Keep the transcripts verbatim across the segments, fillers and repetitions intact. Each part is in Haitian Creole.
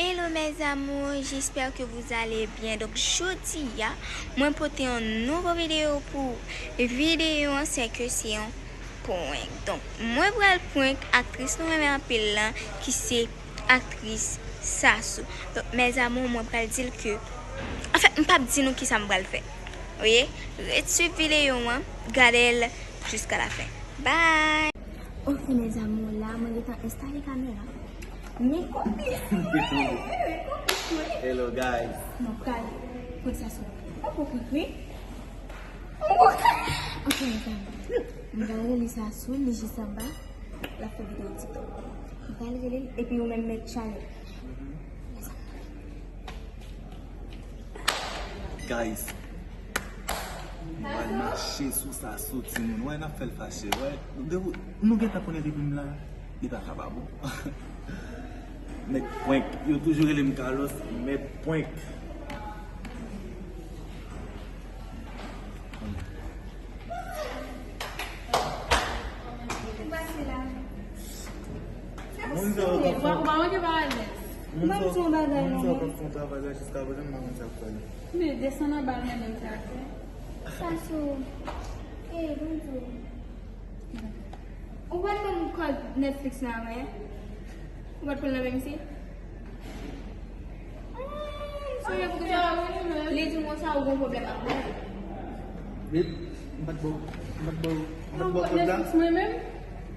Hello mes amours, j'espère que vous allez bien. Donk jodi a, mwen pote yon nouvo videyo pou ou. Videyo an se ke se yon prank. Donk mwen pral prank aktris nou renmen anpil lan ki se aktris Sasou. Donk mes amours, mwen pral di l ke anfèt m p ap di nou kisa m pral fè. Oke, ret swiv videyo an, gade l jiska la fen. Bye. Ok mes amours, la mwen gentan enstale kamera. Men konplis mwen, men konplis mwen. Hello guys. Mwen pral pran Sasou. Mwen poko kri. Ok mes amours. Mwen pral rele Sasou, li jis anba. L ap fè videyo TikTok. Mwen pral rele l epi ou menm met challenge. Guys, m pral mache sou Sasou timoun. Wè n ap fè l fache. Wè, nou gentan konnen depi m la, li pa ka pa bon. Nèg prank, yo toujou rele m Carlos, mèt prank. Moun sa yo k ap fè, moun sa yo k ap fè yon travay la jiska prezan, m pa konn sa k fè. Men desann anba l mande m sa fè. Sasou. Ey, bonjou. Ou pa t konn kòd Netflix la, men? Ou pa t konn la menm isi? Ah, m sonje pou ki sa. Li di m konsa ou gon pwoblèm ak mwen. Babe, m pa t ba w, m pa t ba w, m pa t ba w kòd la. Netflix mwen menm?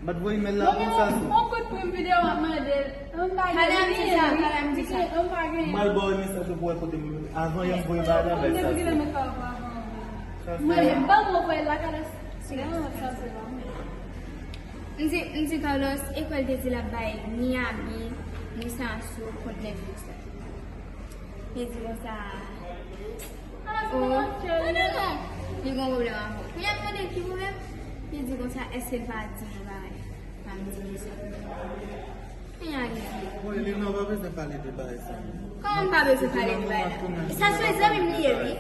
M pa t voye imèl la pou sa. Mwen konn prim videyo ap mande l. Pale a m di sa, pale a m di sa. M pa gen. M al ba w mesaj pou wè kote m. Avan yè m voye bagay la bay sa. Mwen menm ban mwen voye la kale. M di, m di Carlos, e kwè l te di l ap bay ni Abi, ni Sasou kont Netflix la. Li di konsa, oh, non, non, non. Li gon pwoblèm avè w. Kounye a m mande l ki pwoblèm. Li di konsa, èske l pa di nou bagay? Pa m di li sa. Kounye a li di. Bon, Elena, ou pa bezwen pale de bagay sa. Kòman m pa bezwen pale de bagay la? Sasou e zanmi m li ye, wi.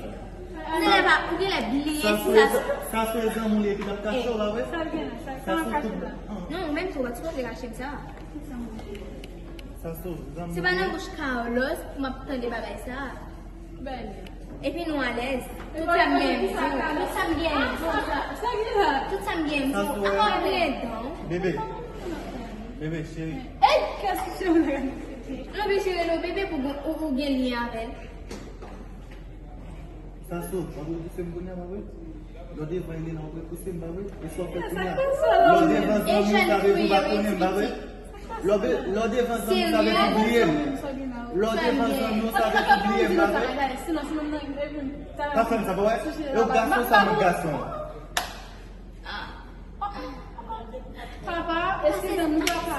Ou genlè pa, ou genlè bliye si Sasou. Sasou e zanmi w li ye ki t ap kache w la, wi. Sa l gen la, sa l ap kache la. Non, ou menm tou, ou pa t sipoze kache m sa. Sasou, zanmi w li ye. Se pa nan bouch Carlos pou m ap tande bagay sa. Epi nou alèz. Tout sa m gen m di w. Tout sa m gen m di w. Tout sa m gen m di w. Apa w bliye dan w. Bebe. Bebe, cheri. Ey, kès ki cheri w la? Non, bebe, cheri, non, bebe, pou ou, ou gen lyen avè l. Sasou, w ap repouse m kounye a, pa vre? Lè w devan Elena, w ap repouse m, pa vre? E sa w fè kounye a? Lè w devan zanmi w, sa vle di w pa konnen m, pa vre? Lè w be-, lè w devan zanmi, sa vle di w bliye m. Lè w devan zanmi w, sa vle di w bliye m, pa vre? Pa fè m sa, pa wè? E w gason, sa mwen gason. Papa, eskize m, papa.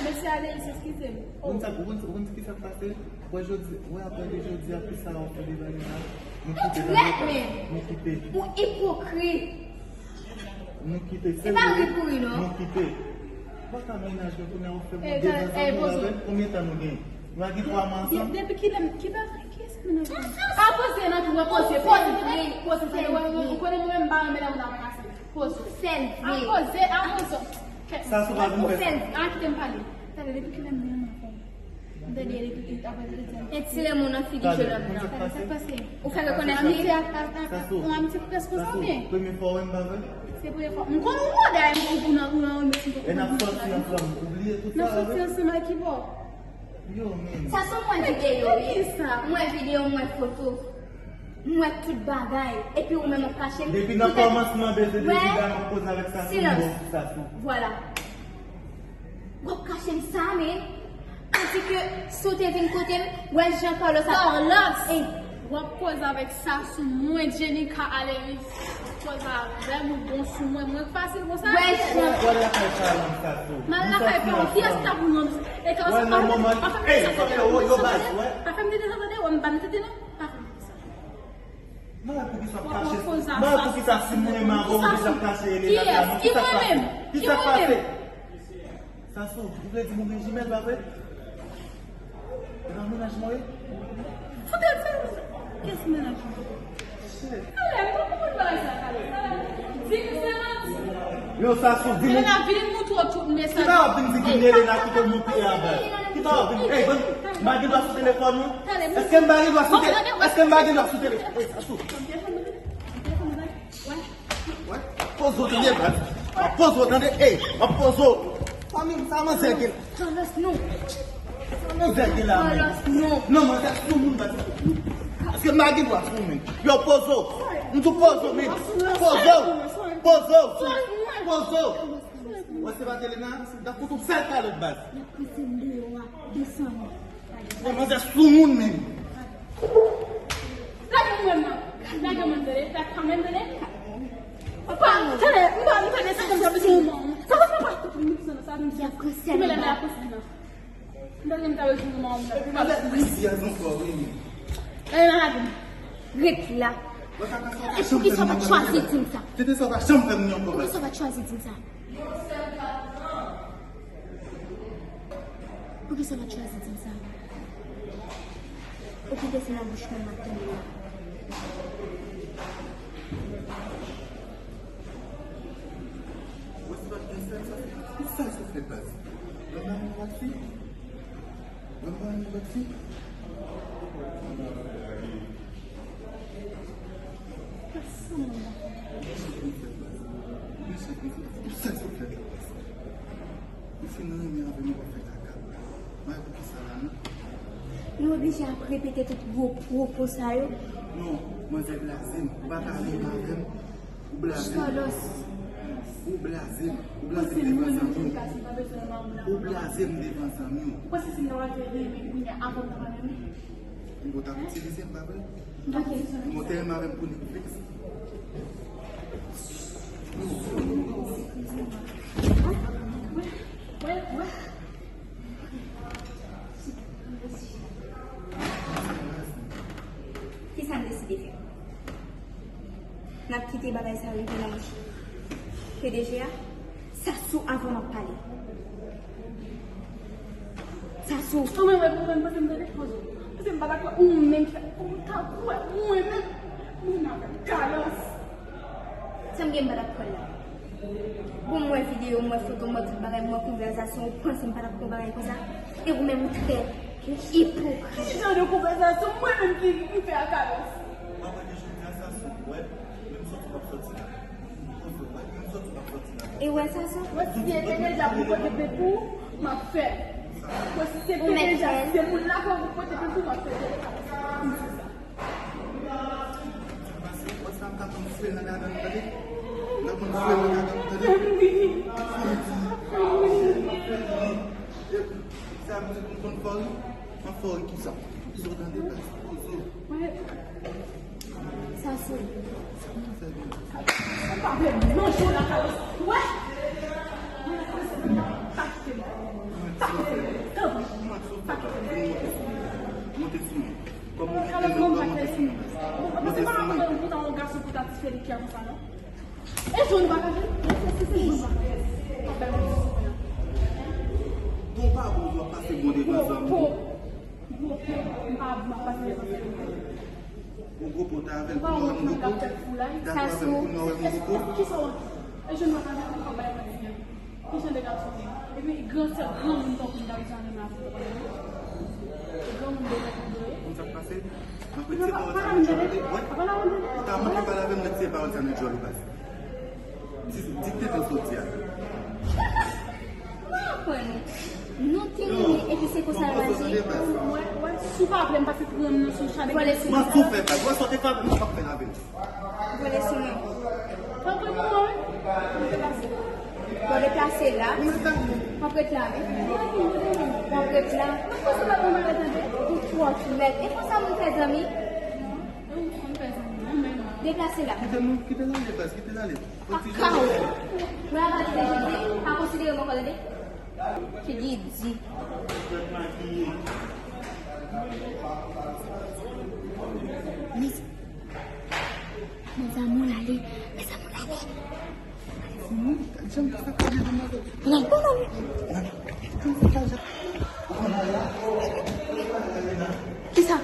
Mesye Aleis, eskize m. Ou konn sa, ou konn, ou konn ki sa k pase? Wè jodi, wè apre de jodi a, ki sa w ap fè de bagay la? Nou kite bagay la. Nou kite. Ou ipokrit. Nou kite, se pa ri pou ri, non. Nou kite. Ou pa ka mennaj mwen kounye a, ou fè mwen devan zanmi w avè l. Konbyen tan nou gen? Nou a gen twa mwa ansanm. Depi kilè, ki bagay, kiyès ki mennaj mwen? Pa poze nan tou, wè poze, poze, poze, poze, ou konnen mwen menm m pa renmen lè moun ap pase. Poze. Sèl vre. A poze, a poze. Sa sou pa vin fè. A kite m pale. Talè depi kilè m renmen avè w? M tande depi ki apre de jodi a. E tire moun nan figi jennonm nan. Talè sa k pase? Ou fè rekonèt li? Amitié ak, ak, ak, yon amitié pou kès konsa oubyen? Premye fwa w wè m pa vre? Se premye fwa. M konn ou, dayè m konn ou nan, ou nan, ou nan. E n ap sòti ansanm, ou bliye tout sa, vre? N ap sòti ansanm ak ki bò? Yo, men. Sa sou mwen videyo, wi. Mwen videyo, mwen foto. M wè tout bagay, epi ou menm w ap kache m. Depi nan kòmansman bezwen de Jida m ap koze avèk Sasou, m ba w sou Sasou. Vwala. W ap kache m sa, men. Tandiske si w te vin kote m, wè jan Carlos ap. Carlos! W ap koze avèk Sasou, mwen, Jenika, Aleis. W ap koze avè m, ou bon sou mwen, mwen fasil konsa. Wè jan. W al lakay paran m, Sasou. M al lakay paran m, kiyès k ap ou non? E Carlos ap pale. Ey, yo, yo, yo, baz, wè. Pa fè m tete sa, tande, wè m pa m tete non. Pa fè m tete sa. Mwen wè poukisa w ap kache. Mwen wè poukisa si mwen renmen avè w, ou deja ap kache Elena sa. Non, ki sa k pase? Ki sa k pase? Sasou, ou vle di m ou gen jimèl, pa vre? E nan mennaj mwen ye? Fout tèt sa. Kiyès mennaj mwen? Shit. Talè, m pa konprann bagay sa, talè. Di m se manti. Yo, Sasou, di m. Elena, vin moutre w tout mesaj. Ki sa w ap vin di ki Elena kite w monte anba? Ki sa w ap vin, ey, ban m, m pa gen dwa sou Telefòn ou? Èske m pa gen dwa sou tele-, èske m pa gen dwa sou telefòn? Ey, Sasou. Wè. Wè. Poze w tande, baz. M ap poze w tande. Ey, m ap poze w. Fanmi m, sa manzè gen? Carlos, non. Sa manzè gen la, men? Carlos, non. Non, manzè sou moun, baz. Èske m pa gen dwa sou moun? Yo, poze w. M di w poze w, men. Poze w. Poze w. Poze w. Wè, se pa Delena, n ap fout ou sèl kalòt, baz. L ap pase m deyò a, desann. Wè, manzè sou moun, men. Lage mwen nan. Lage mwen tande. Lage mwen tande. Papa, tande, m pa, m tande, se kòmsi ap bezwen yon manman. Sa pa, sa pa, sa pa, sa pa, sa pa, sa pa, sa pa, sa pa, sa pa, sa pa, sa pa, sa pa, Epi m ap ap isi a ankò, wi. Lè nan lavi m. Ret la. E poukisa w pa t chwazi di m sa? Tete sa w pa janm fè m ni ankò. Poukisa w pa t chwazi di m sa? Poukisa w pa t chwazi di m sa? Ou kite se nan bouch mwen m ap tande la. Wè, se pa gen sèl sa, se sèl souflèt, baz. Lòm nan yon lòt fi. Lòm nan yon lòt fi. Sèl souflèt, baz. Sèl souflèt, baz. Ou fin renmen avè m, ou pa fè kaka. Mwen, poukisa la, non? Nou oblije ap repete tout gwo pwopo sa yo? Non, manzè blaze m. Ou pa ka renmen avè m. Ou blaze m. Carlos. Ou blaze m. Ou blaze m devan zanmi w. Ou blaze m devan zanmi w. Ou panse si m ta renmen kounye a avan m ta renmen? Ou ta itilize m, pa vre? Ok. Ou tèlman avè m pou Netflix. Wè, wè, wè. Kisa n deside fè? N ap kite bagay sa rive nan bouch P D G a? Sasou, avan m ap pale. Sasou. Ou menm, ou menm, pase m tande, pase m pa dakò, ou menm fè, ou ta kwè, ou menm, moun avèk Carlos. Sa m gen m pa t ap pran la. Bon, m wè videyo, m wè foto, m wè tout bagay, m wè konvèsasyon, ou panse m pa t ap pran bagay konsa? E ou menm ou trè ipokrit. Ki jan de konvèsasyon mwen menm ki, ki fè ak Carlos? Mwen, mwen, jodi a sa sou wè, menm sòti m ap sòti la. Mwen sòti m ap sòti la. E wè sa sou? Mwen si se P D G a pou pote plent pou, m ap fè. Mwen si se P D G a, si se moun lakay ou pou pote plent pou, m ap fè. Sa m di pou m konn fò ri. M ap fò ri kisa? Kisa w tande la? Sasou. Sa pa vle non, jou la ka wè. Pa kite m. Pa kite m. Tanpri. Pa kite m. Monte sou mwen. Kòm ou gen tèlman dwa monte sou mwen. Monte sou mwen. Ou ta yon gason pou ta ti fè li kè konsa, non? E jou nou pa ka jwenn? Reflechi, se jou nou pa ka jwenn. Bon, pa bon, w ap pase bon devan zanmi. Bon, bon, m pa, m ap pase devan zanmi. Ou gwo po ta avè l pou nou wè moun gwo po? Dakò avè m pou nou wè moun gwo po? Kisa w wè? E jou nou pa ka jwenn, ou pa bay manti. Ki jan de gason w ye? Epi gran sè, granmoun tankou m ta bezwen renmen avè w. Granmoun de tèt ou dwe. Konn sa k pase? Mwen pete pa wè sa nan jòl li. Wè. Ou ta manke pale avè m, mwen ti pa wè sa nan jòl ou, baz. Di, di tete w soti a. Mwen aprann ou. Nou te renmen epi se konsa l pase. Wè, wè, si w pa vle m pase pran m nan sou chade. Vòlè sou mwen. Mwen sou fè, baz. Wè, sa w te fè avè m, mwen p ap fè l avè l. Vòlè sou mwen. Tanpri pou mwen, wi. Mwen deplase. Bon, deplase la. Mwen ap ret la, wi. Mwen ap ret la. Mwen panse pa konn ale tande. Ou twò timèd. E konsa moun fè zanmi? Ou konn fè zanmi, non, men. Deplase la. Kite nou, kite l ale, baz, kite l ale. Kaka w. Mwen ap pale de jodi, pa konsidere m ankò, tande? Figi di. Mes, mes amours, l ale. Mes amours, l ale. L ale, l ale. Kisa?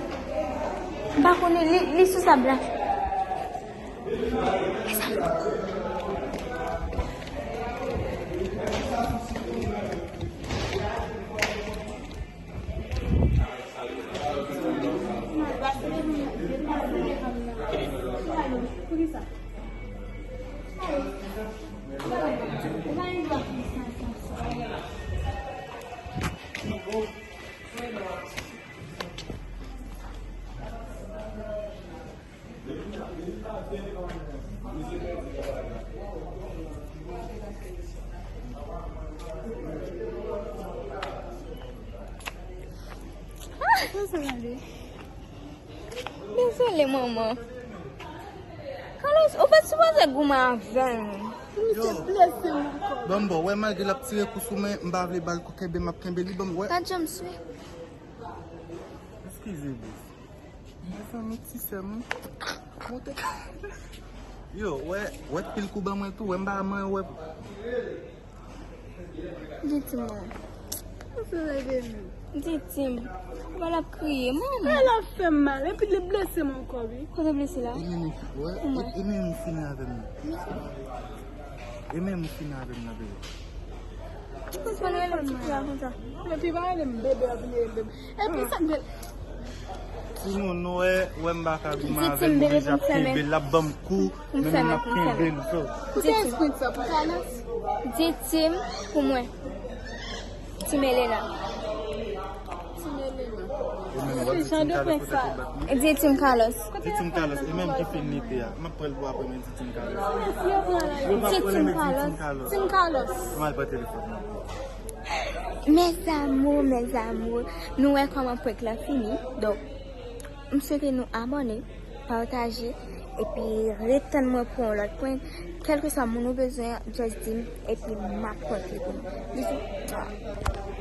M pa konnen, li, li sou sab la. Dezole, manman. Carlos, ou pa t sipoze goumen avè l. Misye blese m ankò. Ban m ba w, wè, malgre l ap tire kou sou mwen, m pa vle ba l kou, kenbe m ap kenbe li, ban m, wè. Pa t janm swe. Eskize, bro. Mezanmi, ti sè m. Monte. Yo, wè, wè pil kou ban mwen tou, wè m pa man, wè. Di ti mwen. Di ti m. Wè l ap kriye, manman. E l ap fè m mal, epi li blese m ankò, wi. Kote blese la? E menm, wè, e, e menm ou fini avè m nan. E menm ou fini avè m nan, bebe. Ou konn rele m ti pya konsa. Epi pa rele m bebe, ap rele m bebe. Epi sa k bel. Timoun, nou wè, wè m pa ka goumen Di avè ti m m, bebe deja pou m fèmen. Kenbe l ap ban m kou, Pou m men fèmen, m ap pou m kenbe fèmen. l, so. Pou te esprint sa, pou Carlos. Di ti m pou mwen. Ti m Elena. Ti m Elena. E menm, wè, Ki jan de prens sa? Di ti m Carlos. Di ti m Carlos, e menm ki fin nite a. M ap pran l pou apre, men di ti m Carlos. Yo pa Di pran ti m Di ti m Carlos. Carlos. Ti m Carlos. Mwen al pran telefòn nan. Mes amours, mes amours, nou wè kòman prank la fini. Donk, m swete nou abòne, pataje, epi ret tann mwen pou yon lòt prank. Kèlkeswa moun ou bezwen, just di m, epi m ap prank li pou nou. Bisou.